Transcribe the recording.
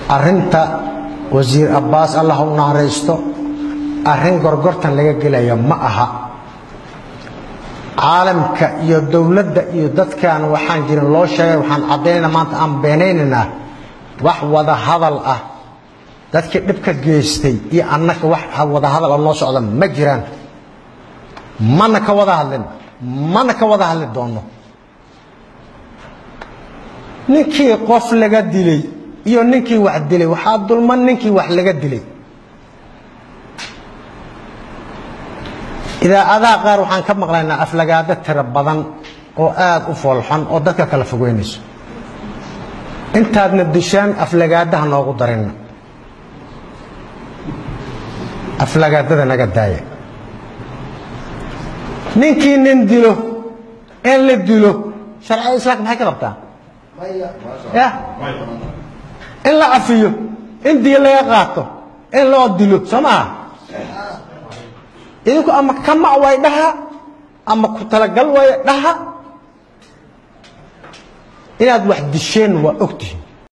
Arrinta wasiir Abbaas, Allah u naxariisto, arrin gorgortan laga gelayo ma aha. Caalamka iyo dowladda iyo dadkan waxaan jirin loo sheegay. Waxaan caddaynayna maanta, aan beenaynaynaa wax wada hadal ah dadkii dhibka geystay iyo annaka. Wax wada hadal ah noo socda ma jiraan, mana ka wada hadlin, mana ka wada hadli doono. Ninkii qof laga dilay iyo ninkii wax dilay, waxaa dulman ninkii wax laga dilay. Idaacadaha qaar waxaan ka maqlaynaa aflagaado tiro badan oo aada u foolxon oo dadka kala fogeynayso. Intaadna dishaan aflagaadaha noogu darina, aflagaadada naga daaya. Ninkii nin dilo in la dilo, sharciyada islaamka maxay ka qabtaa? Ya in la cafiyo, in diyo laga qaato, in loo dilo, soo maaha? Idinku ama kamac way dhaha ama ku talagal way dhaha, inaad wax disheen waa ogtihiin.